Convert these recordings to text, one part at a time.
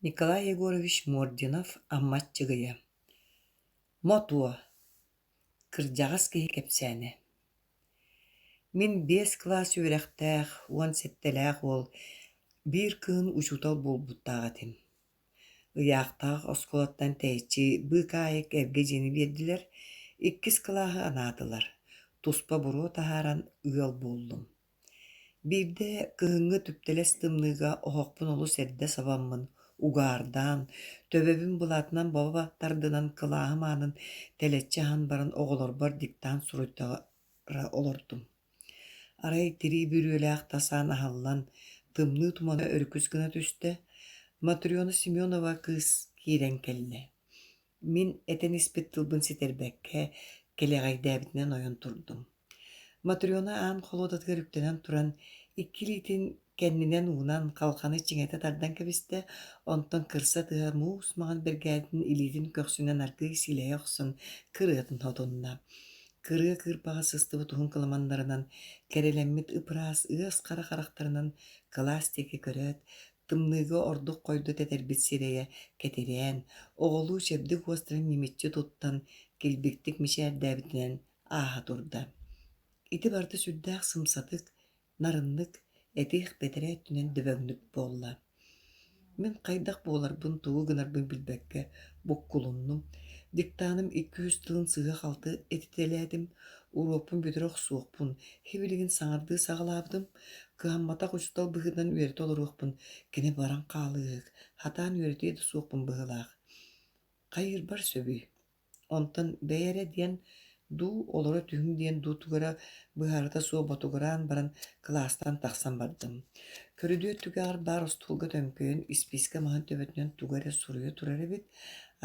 Николай Егорович Мординов Амма Аччыгыйа Мотуо Кырдьаҕас киһи кэпсээнэ Мин биэс кылаас үөрэхтээх, 17-лээх уол биир кыһын учуутал буолбуттаах этим. Ыйаахтаах оскуолаттан тэйиччи быыкаайык эргэ дьиэни биэрдилэр, иккис кылааһы анаатылар, туспа буруо таһааран ыал буоллум. Биирдэ кыһыҥҥы түптэлэс тымныыга оһохпун олус эрдэ сабаммын, угаардаан, төбөбүн былаатынан бобо тардынан кылааһым аанын тэлэччи аһан баран оҕолорбор диктант суруйтара олордум. Арай тирии бүрүөлээх тас аан аһыллан, тымныы тумана өрүкүс гына түстэ, Матрена Семенова кыыс киирэн кэллэ. Мин этэн испит тылбын ситэрбэккэ, кэлэҕэйдээбитинэн ойон турдум. Матрена аан холуодатыгар үктэнэн туран, икки илиитин кэннинэн уунан, халҕаны чиҥэтэ тардан кэбистэ, онтон кырса тыа муус маҥан бэргэһэтин илиитин көхсүнэн аргыый силэйэ охсон, кырыатын отунна. Кырыа кыырпаҕа сыстыбыт уһун кыламаннарынан, кэрэлэммит ып-ыраас ыас хара харахтарынан кылаас диэки көрөөт, Тымныыга ордук хойдо тэтэрбит сирэйэ кэтирээн, оҕолуу чэбдик уостарын ньимиччи туттан, килбиктик мичээрдээбитинэн ааһа турда. Ити барыта сүрдээх сымсатык, нарыннык, этиэх бэтэрээ өттүнэн дөбөҥнүк буолла. Мин хайдах буоларбын, тугу гынарбын билбэккэ буккулуннум. Диктаным икки-үс тылын сыыһа-халты этитэлээтим, уруокпун бүтэрэ охсуохпун, сибилигин саҥардыы саҕалаабытым, Кыһамматах учуутал быһыытынан үөрэтэ олоруохпун, кини баран хаалыыһык, хатаан үөрэтиэ да суохпун быһыылаах. Хайыырбар сөбүй? Онтон бэйэ эрэ диэн дуу, олоро түһүҥ диэн дуу тугу эрэ быһаарыта суох ботугураан баран кылаастан тахсан бардым. Көрүдүөр түгэҕэр баар остуолга төҥкөйөн испиискэ маһын төбөтүнэн тугу эрэ суруйа турар эбит,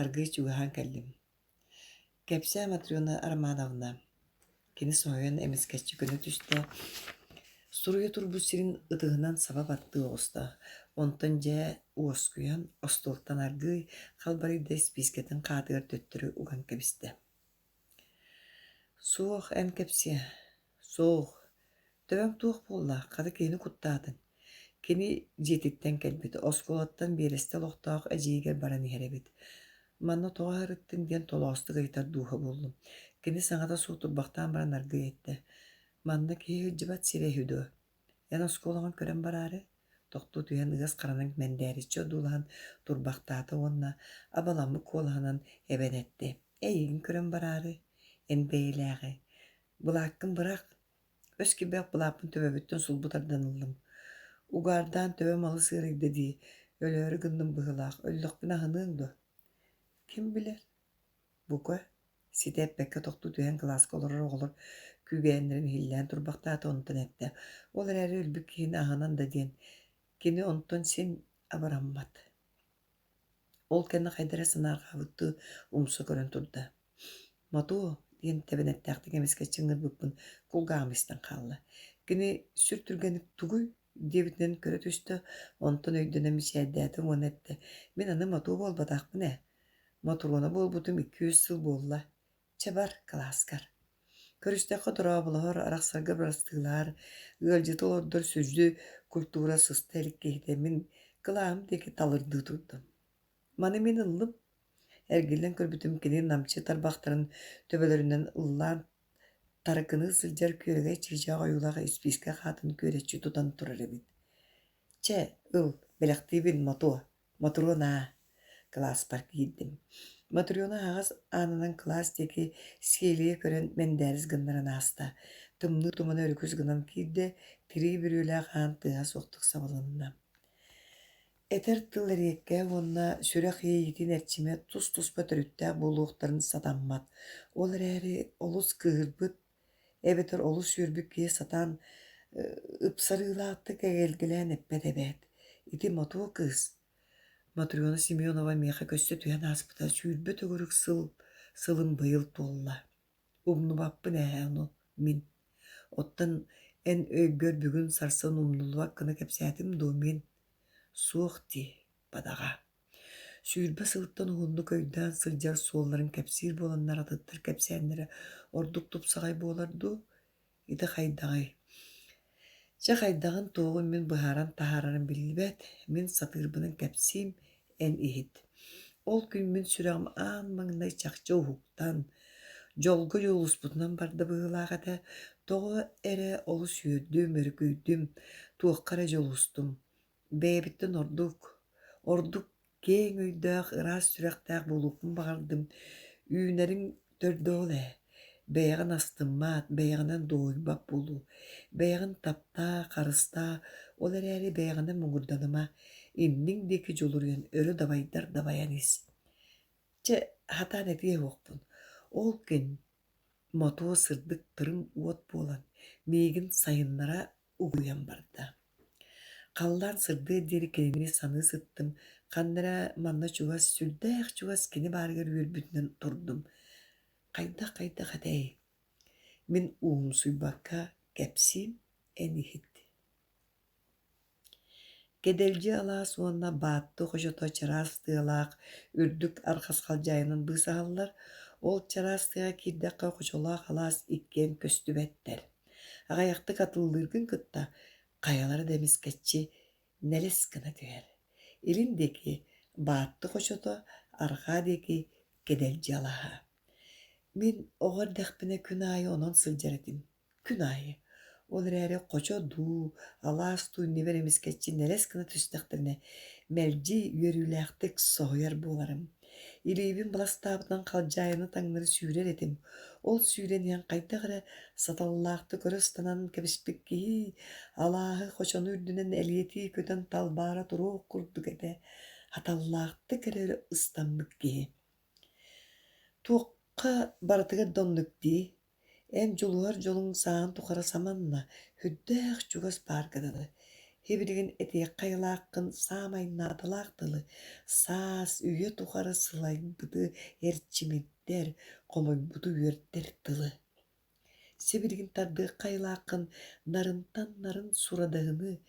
аргыый чугаһаан кэллим. Кэпсээ, Матрена Романовна Кини соһуйан эмискэччи көнө түстэ, суруйа турбут сирин ытыһынан саба баттыы оҕуста, онтон дьэ уоскуйан, остуолтан аргыый халбарыйда испиискэтин хаатыгар төттөрү уган кэбистэ. «Суох, эн кэпсиэ, суох, төбөҥ туох буолла, хата киһини куттаатыҥ» Кини дьиэтиттэн кэлбит, оскуолаттан биэрэстэ олохтоох эдьиийигэр баран иһэр эбит. Манна тоҕо аһарыттыҥ диэн толоостук ыйытар дууһа буоллум. Кини саҥата суох турбахтаан баран аргыый эттэ: «Манна киһи сылдьыбат сирэ үһү дуо? Эн оскуолаҕын көрөн бараары?» Тохтуу түһэн ыас харанан мэндээриччи одуулаһан турбахтаата уонна абаламмыт куолаһынан эбэн эттэ: «Эйигин көрөн бараары, эн бэйэлээҕи. Былааккын бырах, Өс кирбэх былааппын төбөбүттэн сулбу тардан ыллым. Угаардаан төбөм алыс ыарыйда дии, өлөөрү гынным быһыылаах, өллөхпүнэ аһыныаҥ дуо? Ким билэр, бука, ситэ эппэккэ тохтуу түһэн кылааска олорор оҕолор күүгээннэрин иһиллээн турбахтаата, онтон эттэ: ол эрээри өлбүт киһини аһынан да диэн, кини онтон син абыраммат. Ол кэннэ хайда эрэ санаарҕаабыттыы умса көрөн турда. «Мотуо» диэн тэбэнэттээхтик эмискэччи ыҥырбыппын кулгааҕым истэн хаалла. Кини сүр түргэнник «Тугуй?» диэбитинэн көрө түстэ, онтон өйдөнөн мичээрдээтэ уонна эттэ: «Мин аны Мотуо буолбатахпын ээ, Мотуруона буолбутум 200 сыл буолла. Чэ бар, кылааскар». Көрүстэххэ дорооболоһор, арахсарга бырастыылаһар, ыалдьыты олордор сүдү культура сыста илик киһитэ мин кылааһым диэки талырдыы турдум. Маны мин ыллым, эргиллэн көрбүтүм кини намчы тарбахтарын төбөлөрүнэн ыллаан тарыкыныы сылдьар күөрэгэй чыычаах ойуулаах испиискэ хаатын күөрэччи тутан турар эбит. Чэ, ыл, бэлэхтиибин, Мотуо, Мотуруон-аа кылааспар киирдим. Матрена аһаҕас аанынан кылаас диэки сиэлийэ көрөн мэндээрис гыннаран ааста. Тымныы тумана өрүкүс гынан киирдэ, тирии бүрүөлээх аан тыаһа суохтук сабылынна. Этэр тыл эриэккэ уонна сүрэх иэйиитин эрчимэ тус-туспа төрүттээх буолуохтарын сатаммат. Ол эрээри олус кыыһырбыт эбэтэр олус үөрбүт киһи сатаан ыпсарыылаахтык эгэлгэлээн эппэт эбээт. Ити Мотуо кыыс Матрена Семенова миэхэ көстө түһэн ааспыта 20 төгүрүк сыл сылым быйыл туолла. Умнубаппын ээ ону мин. Оттон эн өйгөр бүгүн-сарсын умнуллубат гына кэпсээтим дуо мин? Суох дии, бадаҕа. 20 сылтан уһуннук өйдөөн сылдьар суолларын кэпсиир буоланнар атыттар кэпсээннэрэ ордук тупсаҕай буолар дуу? Ити хайдаҕый? Чэ, хайдаҕын-туоҕун мин быһааран таһаарарым биллибэт, мин сатыырбынан кэпсиим, эн иһит. Ол күн мин сүрэҕим аан маҥнай чахчы уһуктан, дьолго дьулуспутунан барда быһыылаах этэ. Тоҕо эрэ олус үөрдүм, өрүкүйдүм, туохха эрэ дьулустум. Бэйэбиттэн ордук, ордук киэҥ өйдөөх, ыраас сүрэхтээх буолуохпун баҕардым. Үүнэриҥ төрдө ол ээ, бэйэҕин астыммат, бэйэҕинэн дуоһуйбат буолуу. Бэйэҕин таптаа, харыстаа, ол эрээри бэйэҕинэн муҥурданыма, инниҥ диэки дьулуруйан өрө дабайдар дабайан ис. Чэ, сатаан этиэ суохпун. Ол күн Мотуо сырдык тырым уот буолан, миигин сайыннара угуйан барда. Халлаан сырдыар диэри кинини саныы сыттым, ханна эрэ манна чугас, сүрдээх чугас кини баарыгар үөрбүтүнэн турдум. Хайдах-хайдах этэй? Мин уумсуйбакка кэпсиим, эн иһит. Кэдэлдьи алаас уонна Баатты хочото чараас тыалаах үрдүк арҕас халдьаайынан быысаһаллар, ол чараас тыаҕа киирдэххэ хочолоох алаас иккиэн көстүбэттэр. Аҕыйахтык атыллыыргын кытта хайалара да эмискэччи нэлэс гына түһэр. Илин диэки Баатты хочото, арҕаа диэки Кэдэлдьи алааһа. Мин оҕо эрдэхпинэ күн аайы онон сылдьар этим. Күн аайы. Ол эрээри хочо дуу, алаас дуу иннибэр эмискэччи нэлэс гына түстэхтэринэ, мэлдьи үөрүүлээхтик соһуйар буоларым. Илиибин баластаабытынан халдьаайыны таҥнары сүүрэр этим. Ол сүүрэн иһэн хайдах эрэ саталлаахтык өрө ыстанан кэбиспит киһи, алааһы хочону үрдүнэн элиэтии көтөн талбаара туруох курдук этэ. Саталлаахтык эрэ өрө ыстаммыт киһи. Туохха барытыгар да оннук дии. Эн дьулуһар дьолуҥ сааһын тухары саманна, сүрдээх чугас баарга дылы. Сибилигин этиэххэ айылааххын саамай наадалаах тылы, саас, үйэ тухары сылайбыты эрчимирдэр, хомойбуту үөрдэр тылы. Сибилигин тардыахха айылааххын нарынтан нарын сурадаһыны,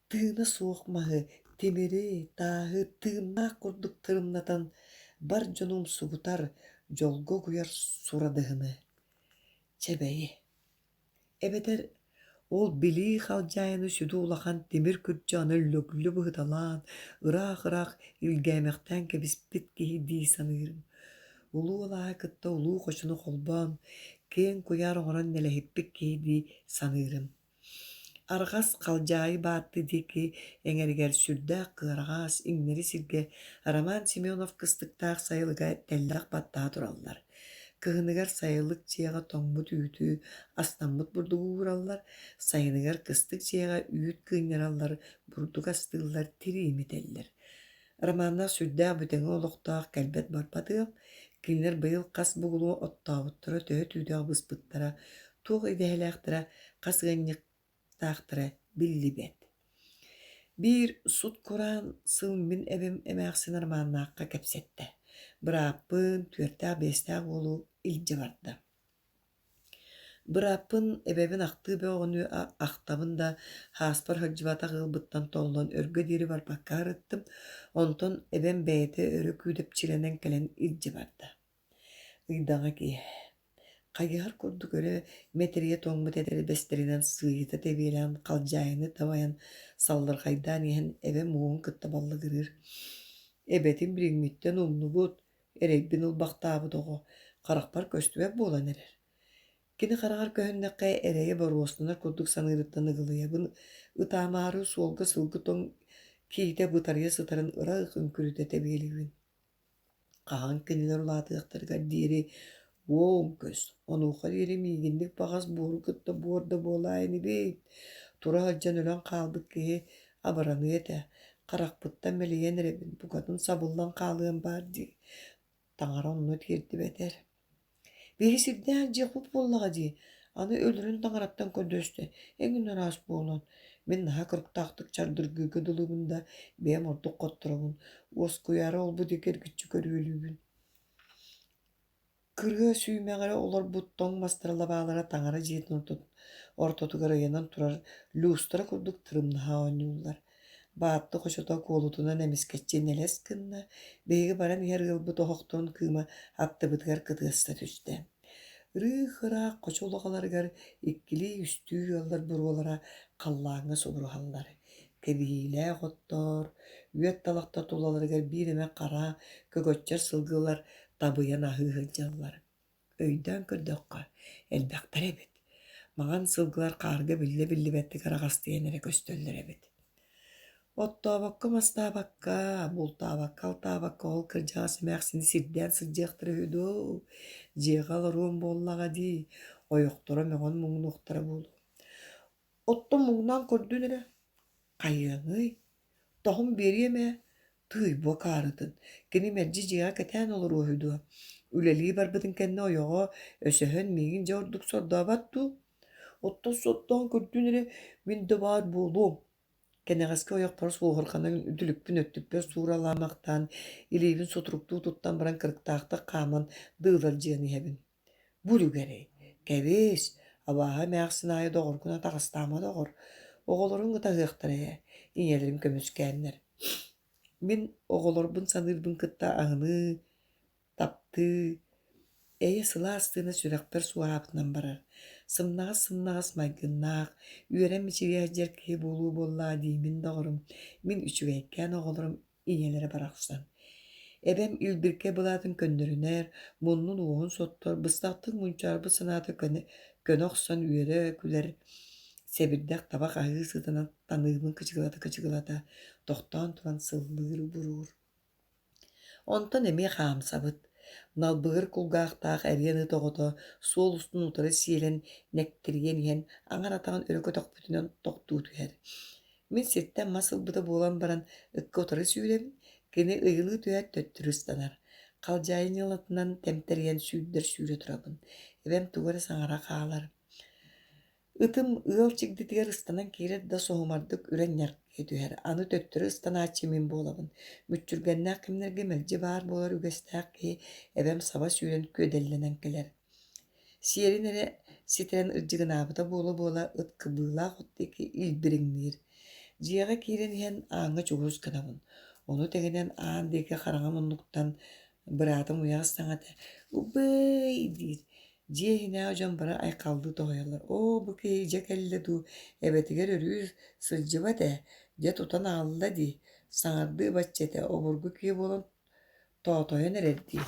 тыына суох маһы, тимири, тааһы тыыннаах курдук тырымнатан бар дьону умсугутар, дьолго угуйар сурадыһыны, чэбэйи. Эбэтэр ол билии халдьаайыны сүдү улахан тимир күрдьэҕинэн лөглү быһыталаан, ыраах-ыраах илгээмэхтээн кэбиспит киһи дии саныырым. Улуу алааһы кытта улуу хочону холбоон, киэҥ куйаар оҥорон нэлэһиппит киһи дии саныырым. Арҕас Халдьаайы Баатты диэки эҥэригэр сүрдээх кыараҕас, иҥнэри сиргэ Роман Семенов кыстыктаах сайылыга тэллэх баттаһа тураллар. Кыһыныгар сайылык дьиэҕэ тоҥмут үүтү, астаммыт бурдугу уураллар, сайыныгар кыстык дьиэҕэ үүт кыынньараллар, бурдук астыыллар, тирии имитэллэр. Романнаах сүрдээх бүтэҥи олохтоох кэлбэт-барбат ыал, кинилэр быйыл хас бугулу оттообуттара, төһө түүтэх быспыттара, туох идэһэлээхтэрэ, хас ыанньыктаахтара биллибэт. Биир сут-кураан сыл мин эбэм эмээхсин Романнаахха кэпсэттэ: «Бырааппын, түөртээх-биэстээх уолу илдьэ барда Бырааппын, эбэбин ахтыы бөҕөнү ахтабын да, һааспар сылдьыбатах ыалбыттан толлон өргө диэри барбакка сырыттым, онтон эбэм бэйэтэ өрө күүдэпчилэнэн кэлэн илдьэ барда. Ыйдаҥа киэһэ. Хайыһар курдук өрө мэтэрийэ тоҥмут этэрбэстэринэн сыыйыта тэбиэлээн халдьаайыны табайан саллырҕайдаан иһэн эбэм уоһун кытта баллыгырыыр. Эбэтин билиҥҥиттэн умнубут, эрэйбин ылбахтаабыт оҕо харахпар көстүбэт буолан эрэр. Кини хараҕар көһүннэххэ эрэйэ боруостанар курдук саныырыттан ыгылыйабын, ытаамаары суолга сылгы тоҥ киитэ бытарыйа сытарын ыраах үҥкүрүтэ тэбиэлиибин. Хаһан кинилэр улаатыахтарыгар диэри уоум көс, онуоха диэри миигинник баҕас буору кытта буор да буолаа инибит, тура сылдьан өлөн хаалбыт киһи абыраныа этэ, харахпыттан мэлийэн эрэбин, букатын сабыллан хаалыам баар дии, таҥара онно тиэрдибэтэр. Биһиги сирдээх дьиэ куп буоллаҕа дии, аны өлөрүн таҥараттан көрдөстө, эҥин араас буолан, мин наһаа кырыктаахтык чардыргыырга дылыбын да, бэйэм ордук хотторобун, уоскуйаары ол-бу диэки эргиччи көрүөлүүбүн. Кырыа сүүмэҕэр олорбут тоҥ мастар лабаалара таҥара дьиэтин ортотугар ыйанан турар люстра курдук тырымнаһа оонньууллар. Баатты хочото куолутунан эмискэччи нэлэс гынна, биһиги баран иһэр ыалбыт оһохторун кыыма аттыбытыгар кытыаста түстэ. Ырыых-ыраах хочо улаҕаларыгар иккилии-үстүү ыаллар буруолара халлааҥҥа субуруһаллар. Кэбиһиилээх оттоор, үөт талахтар тулаларыгар биир эмэ хара, көгөччөр сылгылар табыйан аһыы сылдьаллар. Өйдөөн көрдөххө, элбэхтэр эбит. Маҥан сылгылар хаарга биллэ-биллибэттик араҕастыйан эрэ көстөллөр эбит. Оттообокко-мастаабакка, бултаабакка-алтаабакка ол кырдьаҕас эмээхсини сирдээн сылдьыахтара үһү дуу, дьиэҕэ олоруом буоллаҕа дии, ойохторо мөҕөн муҥнуохтара буолуо. Оттон муҥнаан көрдүн эрэ, хайыаҥый, тоһун биэриэм ээ, тыый бу акаарытын, кини мэлдьи дьиэҕэ кэтээн олоруо үһү дуо, үлэлии барбытын кэннэ ойоҕо өсөһөн миигин дьэ ордук сордообот дуу, оттон сордоон көрдүн эрэ, мин да баар буолуом Кэнэҕэски ойохпор суоһурҕанан үтүлүкпүн өттүкпэр сууралаамахтаан, илиибин сутуруктуу туттан баран кырыктаахтык хааман дыылардьыйан иһэбин. Бу үлүгэрэй, кэбис, абааһы эмээхсин аайы доҕоргун атаҕастаама доҕор, оҕолоруҥ ытаһыахтара ээ, ийэлэрим көмүскээннэр. Мин оҕолорбун саныырбын кытта аһыныы, таптыы, эйэ сылаас тыына сүрэхпэр суоһаабытынан барар, сымнаҕас-сымнаҕас майгыннаах, үөрэн мичилийэ сылдьар киһи буолуо буоллаҕа диибин доҕорум, мин үчүгэйкээн оҕолорум ийэлэрэ барахсан. Эбэм илбиркэ былаатын көннөрүнэр, муннун уоһун соттор, быстахтык мунчаарбыт санаата көнө, көнө охсон үөрэ күлэр, сэбирдэх табах аһыы сытынан таныыбын кычыгылата-кычыгылата, тохтоон туран сыллыыр-буруур. Онтон эмиэ хаамсабыт, налбыгыр кулгаахтаах эриэн ыт оҕото суол устун утары сиэлэн нэктирийэн иһэн аҥар атаҕын өрө көтөхпүтүнэн тохтуу түһэр. Мин сиртэн мас ылбыта буолан баран ыкка утары сүүрэбин, кини ыйылыы түһээт төттөрү ыстанар. Халдьаайы ньылатынан тэмтэрийэн сүүрдэр сүүрэ турабын. Эбэм тугу эрэ саҥара хаалар. Ытым ыал чигдитигэр ыстанан киирэр да соһумардык үрэн ньаркыйа түһэр, аны төттөрү ыстанааччы мин буолабын. Мүччүргэннээх кэмнэргэ мэлдьи баар буолар үгэстээх киһи эбэм саба сүүрэн күөдэллэнэн кэлэр. Сиэрин эрэ ситэрэн ырдьыгынаабыта буола-буола ыт кыбыылаах от диэки илбириҥниир. Дьиэҕэ киирэн иһэн ааҥҥа чугурус гынабын. Ону тэҥинэн аан диэки хараҥа муннуктан быраатым уйаҕас саҥата «Убай!» диир. Дьиэ иһинээҕи дьон бары айхаллыы тоһуйаллар: «Оо, бу киһи дьэ кэллэ дуу, эбэтигэр өрүү сылдьыбат ээ, дьэ тутан аҕалла дии, саҥардыы бачча этэ, обургу киһи буолан тоотойон эрэр дии».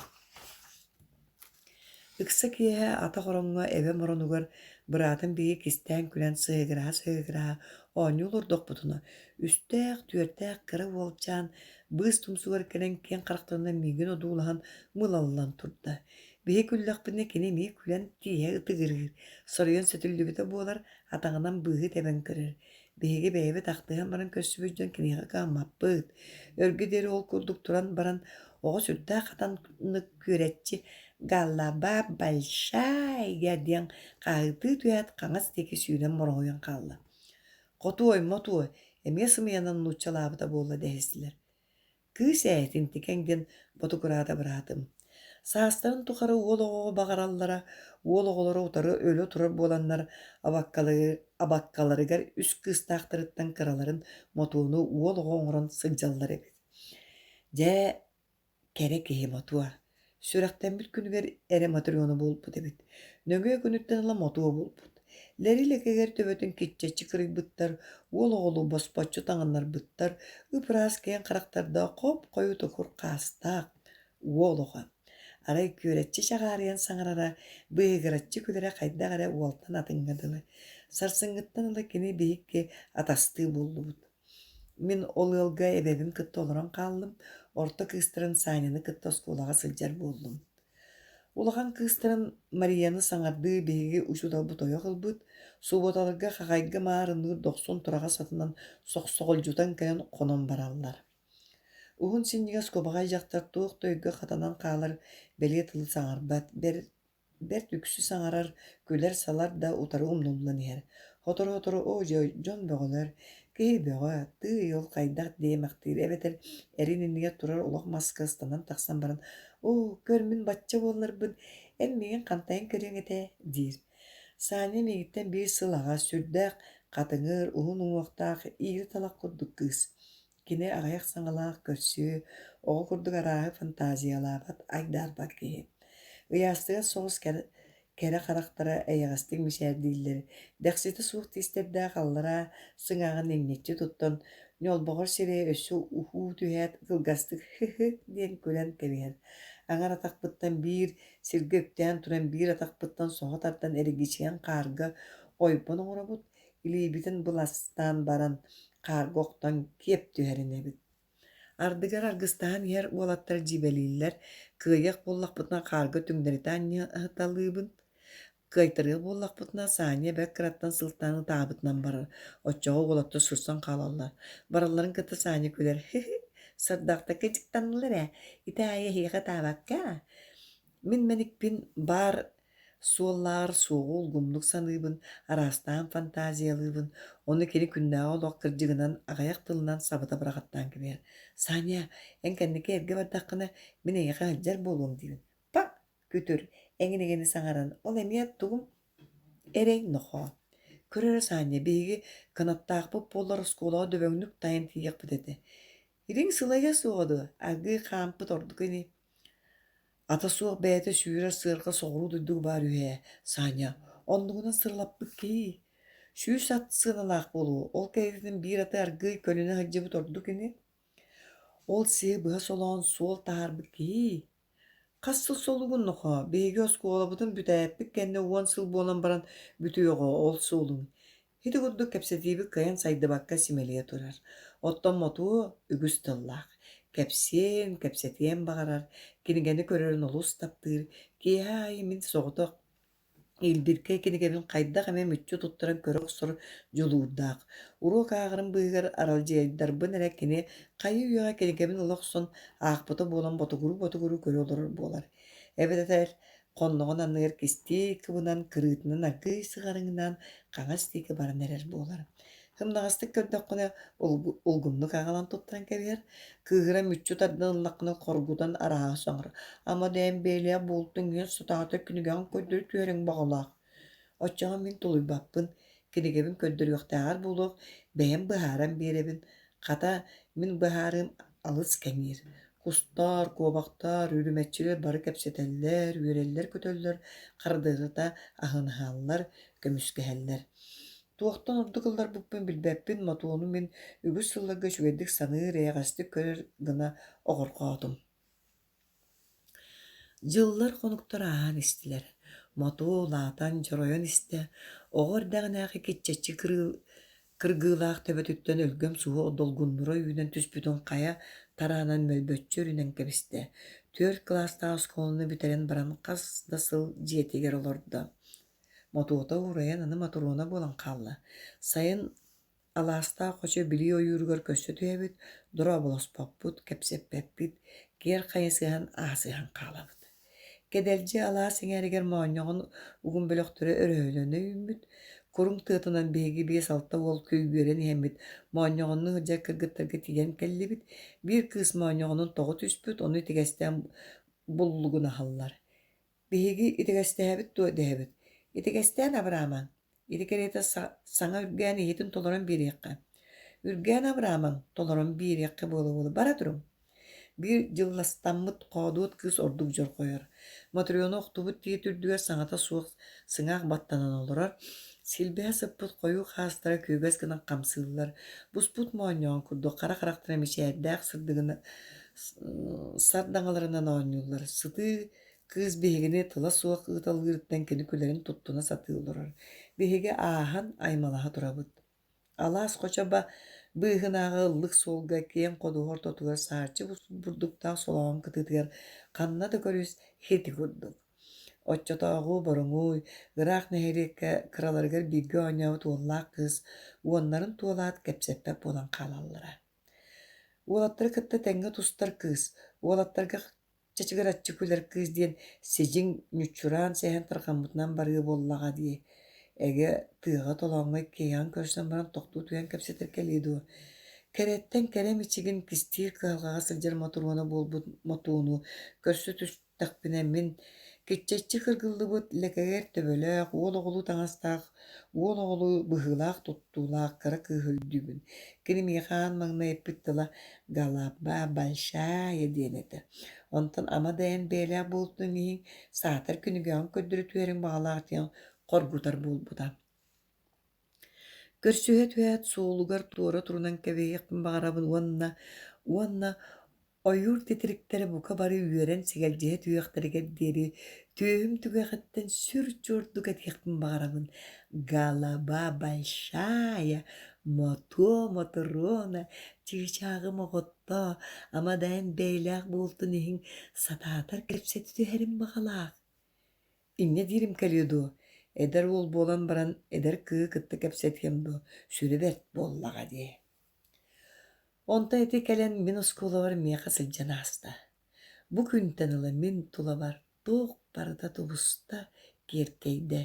Ыкса киэһэ атах ороҥҥо эбэм оронугар быраатым биһиги кистээн күлэн сыһыгыраһа-сыһыгыраһа оонньуу олордохпутуна, үстээх-түөртээх кыра уолчаан быыс тумсугар кэлэн киэҥ харахтарынан миигин одуулаһан мылаллан турда. Биһи күллэхпинэ кини эмиэ күлэн тииһэ ытыгырыыр, соруйан сөтүллүбүтэ буолар, атаҕынан быыһы тэбэн көрөр. Биһиги бэйэбит ахтыһан баран көрсүбүт дьон киниэхэ кыаммаппыт. Өргө диэри ол курдук туран баран, оҕо сүрдээх хатаннык күөрэччи «Голова большая» диэн хаһыытыы түһээт хаҥас диэки сүүрэн мороһуйан хаалла. «Хотуой, мотуой, эмиэ сымыйанан нууччалаабыта буолла» дэһистилэр. Кыыс ээ итинтикэҥ диэн ботугураата быраатым. Саастарын тухары уол оҕоҕо баҕараллара, уол оҕолоро утары өлө турар буоланнар абаккаларыгар үс кыыстаахтарыттан кыраларын Мотуону уол оҕо оҥорон сылдьаллар эбит. Дьэ, кэрэ киһи Мотуо. Сүрэхтэммит күнүгэр эрэ Матрена буолбут эбит. Нөҥүө күнүттэн ыла Мотуо буолбут. Лэри-лэкэгэр төбөтүн киччэччи кырыйбыттар, уол оҕолуу боспоччу таҥыннарбыттар, ып-ыраас киэҥ харахтардаах хоп-хойуу токур хаастаах уол оҕо. Арай күөрэччи чаҕаарыйан саҥарара, быыһыгыраччы күлэрэ хайдах эрэ уолтан атыҥҥа дылы. Сарсыҥҥыттан ыла кини биһикки атастыы буоллубут. Мин ол ыалга эбэбин кытта олорон хааллым, орто кыыстарын Саняны кытта оскуолаҕа сылдьар буоллум. Улахан кыыстарын Марияны саҥардыы биһиги учууталбыт ойох ылбыт, субуоталарга хахайга маарынныыр дохсун тураҕас атынан сохсоҕолдьутан кэлэн хонон бараллар. Уһун синньигэс кубаҕай дьахтар туох да өйгө хатанан хаалар бэлиэ тылы саҥарбат, Бэрт үксү саҥарар, күлэр-салар да утары умнуллан иһэр. Сотору-сотору оо дьэ дьон бөҕөлөр, киһи бөҕө, тыый ол хайдах диэмэхтиир эбэтэр эрин иннигэр турар олох маска ыстанан тахсан баран оо көр мин бачча буолларбын, эн миигин хантайан көрүөҥ этэ диир. Саня миигиттэн биир сыл аҕа, сүрдээх хатыҥыр, уһун уҥуохтаах, иирэ талах курдук кыыс. Кини аҕыйах саҥалаах көрсүө, оҕо курдук арааһы фантазиялаабат, айдаарбат киһи. Ыйаастыгас соҕус Кэрэ харахтара эйэҕэстик мичээрдииллэр, дэхситэ суох тиистэрдээх аллараа сыҥааҕын иҥнэччи туттан, ньолбоҕор сирэйэ өссө уһуу түһээт, кылгастык «һы-һы» диэн күлэн кэбиһэр. Аҥар атахпыттан биир сиргэ үктээн туран биир атахпыттан соһо тардан эргичийэн хаарга ойбон оҥоробут, илиибитин быластаан баран хаарга охтон киэп түһэринэбит. Ардыгар аргыстаһан иһэр уолаттар дьиибэлииллэр, кыайыах буоллахпытына хаарга түҥнэритэ анньыталыыбын, кыайтарыах буоллахпытына Саня бэрт кыраттан сылтаан ытаабытынан барар, оччоҕо уолаттар сырсан хаалаллар. Баралларын кытта Саня күлэр: «Һи-һи, сордоохторго дьыктаннылар ээ, ити аайы эһиэхэ ытаабакка Мин мэникпин баар суоллааҕар суоҕу улгумнук саныыбын, араастаан фантазиялыыбын, ону кини күннээҕи олох кырдьыгынан аҕыйах тылынан сабыта быраҕаттаан кэбиһэр: «Саня, эн кэнники эргэ бардаххына, мин эйиэхэ сылдьар буолуом» диибин. «Па, күтүр, эҥин-эҥини саҥаран, ол эмиэ тугум эрэй нохоо. Көр эрэ, Саня, биһиги кынаттаахпыт буоллар оскуолаҕа дөбөҥнүк тайан тиийиэхпит этэ. Ириҥ сылайыа суоҕа дуо, аргыый хаампыт ордук ини Ата суох бэйэтэ сүүрэр сыарҕа соҕуруу дойдуга баар үһү ээ, Саня, оннугунан сырылаппыт киһи. 100 ат сыаналаах буолуо, ол кэриэтин биир аты аргыый көлүнэ сылдьыбыт ордук ини. Ол сиһи быһа солоон суол таһаарбыт киһи. Хас сыл солугун нохоо, биһиги оскуолабытын бүтээппит кэннэ 10 сыл буолан баран бүтүөҕэ ол суолуҥ. Ити курдук кэпсэтиибит кыайан сайдыбакка симэлийэ турар. Оттон Мотуо үгүс тыллаах, кэпсиэн, кэпсэтиэн баҕарар, кинигэни көрөрүн олус таптыыр, киэһэ аайы мин соҕотох Илбиркэй кинигэбин хайдах эмэ мүччү туттаран көрө охсор дьулуурдаах. Уруок ааҕарым быыһыгар аралдьыйдарбын эрэ кини хайыы-үйэҕэ кинигэбин ыла охсон аахпыта буолан ботугуруу-ботугуруу көрө олорор буолар. Эбэтэр хонноҕун анныгар кистии кыбынан кырыытынан аргыый сыҕарыҥнаан хаҥас диэки баран эрэр буолар. Сымнаҕастык көрдөххүнэ улгумнук аҕалан туттаран кэбиһэр, кыыһыран мүччү тардан ыллаххына хоргутан арааһы саҥарар: «Ама да эн бэйэлээх буолтуҥ иһин сатаата кинигэҕин көрдөрө түһэриҥ баҕалаах» Оччоҕо мин тулуйбаппын, кинигэбин көрдөрүөхтээҕэр буолуох, бэйэм быһааран биэрэбин, хата, мин быһаарыым алыс кэҥиир. Кустар, куобахтар, үрүмэччилэр бары кэпсэтэллэр, үөрэллэр-көтөллөр, хардарыта аһыныһаллар, көмүскэһэллэр. Туохтан ордук ылларбыппын билбэппин, Мотуону мин үгүс сылларга үчүгэйдик саныыр, эйэҕэстик көрөр гына оҕорҕоотум. Дьыллар-хонуктар ааһан истилэр. Мотуо улаатан, дьоройон истэ, оҕо эрдэҕинээҕи киччэччи кыргыылаах төбөтүттэн өлгөм суһуох долгуннура үүнэн түспүтүн хайа тараанан мөлбөччү өрүнэн кэбистэ. Түөрт кылаастаах оскуоланы бүтэрэн баран хас да сыл дьиэтигэр олордо. Мотуота уурайан аны Мотуруона буолан хаалла. Сайын Алаастаах хочо Билии ойууругар көрсө түһэбит, дорооболоспоппут, кэпсэппэппит, киэр хайысыһан аасыһан хаалабыт. Кэдэлдьи алаас эҥээригэр моонньоҕон угун бөлөхтөрө өрөһөлөнө үүммүт, куруҥ тыатынан биһиги биэс-алта уол күйгүөрэн иһэммит моонньоҕоннуу сылдьар кыргыттарга тиийэн кэллибит, биир кыыс моонньоҕонун тоҕо түспүт, ону итигэстээн буллугунаһаллар. Биһиги итигэстэһэбит дуо дэһэбит. Итигэстээн абыраамаҥ, ити кэриэтэ саҥа үргээн иһитин толорон биэриэххэ. Үргээн абыраамаҥ, толорон биэриэххэ буола-буола бара туруҥ. Биир дьылластаммыт хоодуот кыыс ордук дьорҕойор. Матрена охтубут тиит үрдүгэр саҥата суох сыҥаах баттанан олорор, силбэһэ сыппыт хойуу хаастара күөгэс гынан хамсыыллар, буспут моонньоҕон курдук хара харахтара мичээрдээх сырдыгына сардаҥаларынан оонньууллар, сытыы Кыыс биһигини тыла суох ыыталыырыттан кини күлэрин туттуна сатыы олорор, биһиги ааһан аймалаһа турабыт. Алаас хочо быыһынааҕы ыллык суолга киэҥ ходуһа ортотугар саарчы бурдуктаах солоҕон кытыытыгар ханна да көрүс ити курдук. Оччотооҕу боруҥуй, ыраах нэһилиэккэ кыраларыгар бииргэ оонньообут уоллаах кыыс уоннарын туолаат кэпсэппэт буолан хаалаллара. Уолаттары кытта тэҥҥэ тустар кыыс, уолаттарга Чачыгыраччы күлэр кыыс диэн сидьиҥ ньуччураан сэһэн тарҕаммытынан барыа буоллаҕа дии, эгэ, тыаҕа толооҥҥо иккиэйэҕин көрсөн баран тохтуу түһэн кэпсэтэр кэлиэ дуо? Кэрэттэн кэрэ мичигин кистиир кыһалҕаҕа сылдьар Мотуруона буолбут Мотуону көрсө түстэхпинэ мин Киччэччи кыргыллыбыт лэкэгэр төбөлөөх, уол оҕолуу таҥастаах, уол оҕолуу быһыылаах туттуулаах кыра кыыһы өйдүүбүн. Кини миэхэ аан маҥнай эппит тыла «Голова большая» диэн этэ. Онтон ама да эн бэйэлээх буолтуҥ иһин, саатар күнүгэҕин көрдөрө түһэриҥ баҕалаах диэн хоргутар буолбута. Көрсүһэ түһээт суолугар туора турунан кэбиһиэхпин баҕарабын уонна уонна ойуур титириктэрэ бука бары үөрэн сигэлдьиһэ түһүөхтэригэр диэри түөһүм түгэҕиттэн сүр чуордук этиэхпин баҕарабын: «Голова большая, мотуо Мотуруона, чыычааҕым оҕоттоо, ама да эн бэйэлээх буолтун иһин сатаатар кэпсэтэ түһэрим баҕалаах» Инньэ диирим кэлиэ дуо, эдэр уол буолан баран эдэр кыыһы кытта кэпсэтиэм дуо, сүрэ бэрт буоллаҕа дии. Онтон ити кэлэн мин оскуолабар миэхэ сылдьан ааста. Бу күнтэн ыла мин тулабар туох барыта тубуста, киэркэйдэ.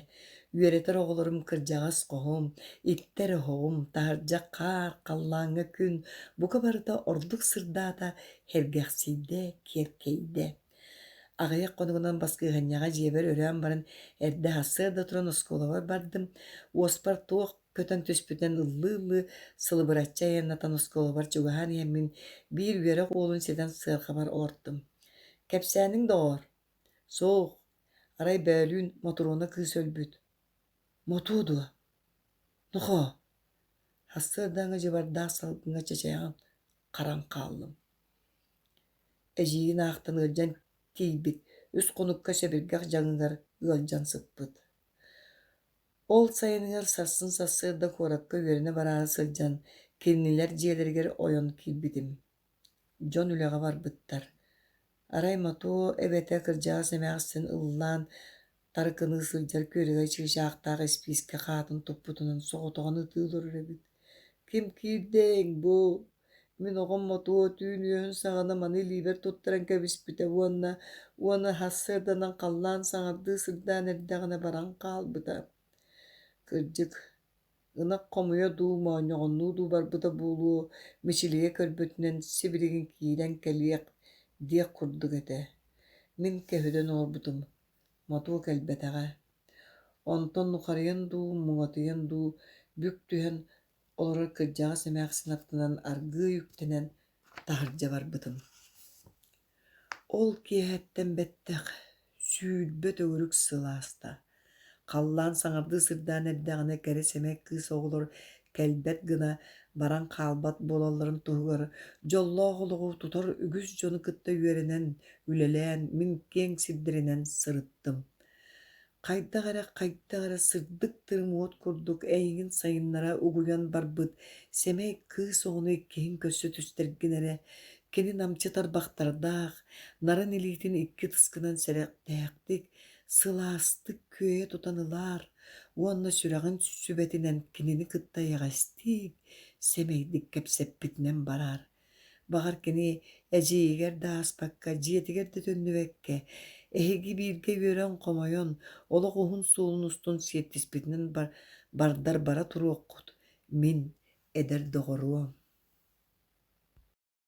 Үөрэтэр оҕолорум кырдьаҕас хоһум, иттэр оһоҕум, таһырдьа хаар, халлааҥҥа күн бука барыта ордук сырдаата, сэргэхсийдэ, киэркэйдэ. Аҕыйах хонугунан баскыһыанньаҕа дьиэбэр өрөөн баран, эрдэ сарсыарда туран оскуолабар бардым, уоспар туох көтөн түспүтүнэн ыллыы-ыллыы сылыбыраччы айаннатан оскуолабар чугаһаан иһэммин биир үөрэх уолун ситэн сыарҕабар олортум. «Кэпсээниҥ доҕоор?» «Суох, арай бөөлүүн Мотуруона кыыс өлбүт». «Мотуо дуо? Нохоо?» Сарсыардааҥҥы дьыбардаах салгыҥҥа чачайан харан хааллым. Эдьиийин аахтан ыалдьан тиийбит, үс хонукка сэбиргэх дьаҥыгар ыалдьан сыппыт. Ол сайыныгар сарсын сарсыарда куоракка үөрэнэ бараары сылдьан, кинилэр дьиэлэригэр ойон киирбитим. Дьон үлэҕэ барбыттар. Арай Мотуо эбэтэ кырдьаҕас эмээхсин ыллаан тарыкыныы сылдьар күөрэгэй чыычаахтаах испиискэ хаатын туппутунан соҕотоҕун ытыы олорор эбит. «Ким киирдиҥ бу? Мин оҕом Мотуо түүн үөһүн саҕана маны илиибэр туттаран кэбиспитэ уонна уонна сарсыарданан халлаан саҥардыы сырдаан эрдэҕинэ баран хаалбыта. Кырдьык, ынах хомуйа дуу, моонньоҕоннуу дуу барбыта буолуо, мичилийэ көрбүтүнэн сибилигин киирэн кэлиэх диэх курдук этэ. Мин кэһүрэн олорбутум, Мотуо кэлбэтэҕэ. Онтон нухарыйан дуу, муҥатыйан дуу бүк түһэн олорор кырдьаҕас эмээхсин аттынан аргыый үктэнэн таһырдьа барбытым. Ол киэһэттэн бэттэх 20 төгүрүк сыл ааста. Халлаан саҥардыы сырдаан эрдэҕинэ кэрэ-сэмэй кыыс оҕолор кэлбэт гына баран хаалбат буолалларын туһугар дьоллоох олоҕу тутар үгүс дьону кытта үөрэнэн, үлэлээн мин киэҥ сирдэринэн сырыттым. Хайдах эрэ, хайдах эрэ сырдык тырым уот курдук эйигин сайыннара угуйан барбыт сэмэй кыыс оҕону иккиһин көрсө түстэргин эрэ, кини намчы тарбахтардаах, нарын илиитин икки ытыскынан сэрэхтээхтик, сылаастык күөйэ тутан ылаар уонна сүрэҕин сүбэтинэн кинини кытта эйэҕэстик, сэмэйдик кэпсэппитинэн бараар. Баҕар кини эдьиийигэр да ааспакка, дьиэтигэр да төннүбэккэ, эһиги бииргэ үөрэн-хомойон, олох уһун суолун устун сиэттиспитинэн бардар бара туруоххут, мин эдэр доҕоруом.